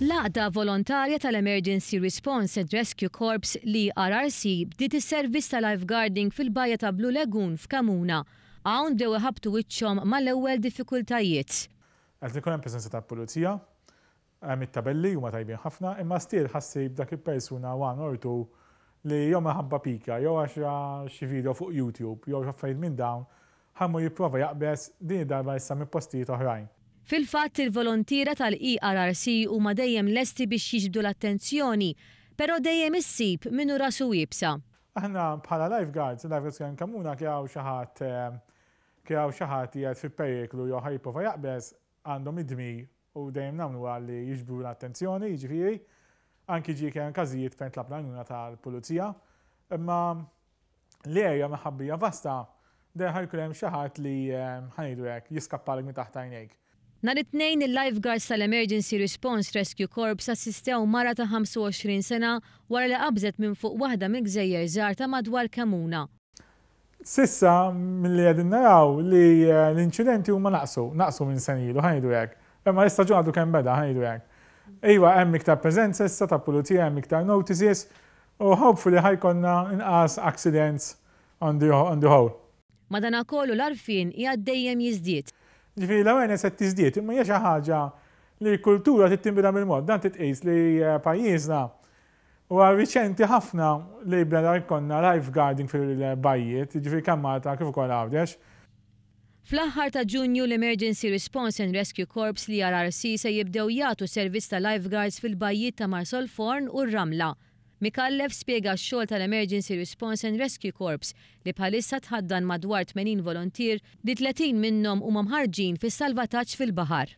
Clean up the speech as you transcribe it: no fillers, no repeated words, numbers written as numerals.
L-għaqda volontarja tal-Emergency Response and Rescue Corps, l-ERRC, bdiet is-servizz ta' lifeguarding fil-bajja ta' Blue Lagoon f'Kamuna. Hawn bdew iħabbtu wiċċhom mal-ewwel diffikultajiet. Qed ikun hemm preżenza ta' pulizija, hemm it-tabelli huma tajbin ħafna, imma still ħa ssib dak il-persuna one or two li jew minħabba pika, jew għax ra xi video fuq YouTube, jew affarijiet minn dawn, ħa jmur jipprova jaqbeż din id-darba issa minn postijiet oħrajn. Fil-fatt, il-volontiera tal-ERRC huma dejjem lesti biex jiġbdu l-attenzjoni, però dejjem issib min hu rasu iebsa. Aħna bħala lifeguards, lifeguards kemm Kamuna kif hawn xi ħadd kif hawn xi ħadd qiegħed fi periklu jew ħa jipprova jaqbeż, għandhom id-dmir u dejjem nagħmluha li jiġbdu l-attenzjoni, jiġifieri anki ġie kien każijiet fejn tlabna għajnuna tal-pulizija, imma l-area minħabba hija vasta dejjem ħa jkun hemm xi ħadd li, ħa ngħidu hekk, jiskappalek minn taħt għajnejk. Nhar it-Tnejn, il-lifeguards tal-Emergency Response Rescue Corps assistew mara ta' 25 sena wara li qabżet minn fuq waħda mill-gżejjer żgħar ta' madwar Kamuna. S'issa, milli qegħdin naraw li l-inċidenti huma naqsu, naqsu minn sena ilu, ħa ngħidu hekk. Imma l-istaġun għadu kemm beda, ħa ngħidu hekk. Iva, hemm iktar preżenza issa ta' pulizija, hemm iktar notices u hopefully ħa jkollna inqas accidents on the whole. Madanakollu l-għarfien qiegħed dejjem jiżdied. Ġifieri l-awareness qed tiżdied, imma hija xi ħaġa li l-kultura trid tinbidel bil-mod. Dan titqis li pajjiżna huwa riċenti ħafna li beda jkollna lifeguarding fil-bajjiet, ġifieri kemm Malta kif ukoll Għawdex. Fl-aħħar ta' Ġunju, l-Emergency Response and Rescue Corps, l-ERRC, se jibdew jagħtu servizz ta' lifeguards fil-bajjiet ta' Marsalforn u r-Ramla. Micallef spjega x-xogħol tal-Emergency Response and Rescue Corps li bħalissa tħaddan madwar 80 volontier li 30 minnhom huma mħarrġin fis-salvataġġ fil-baħar.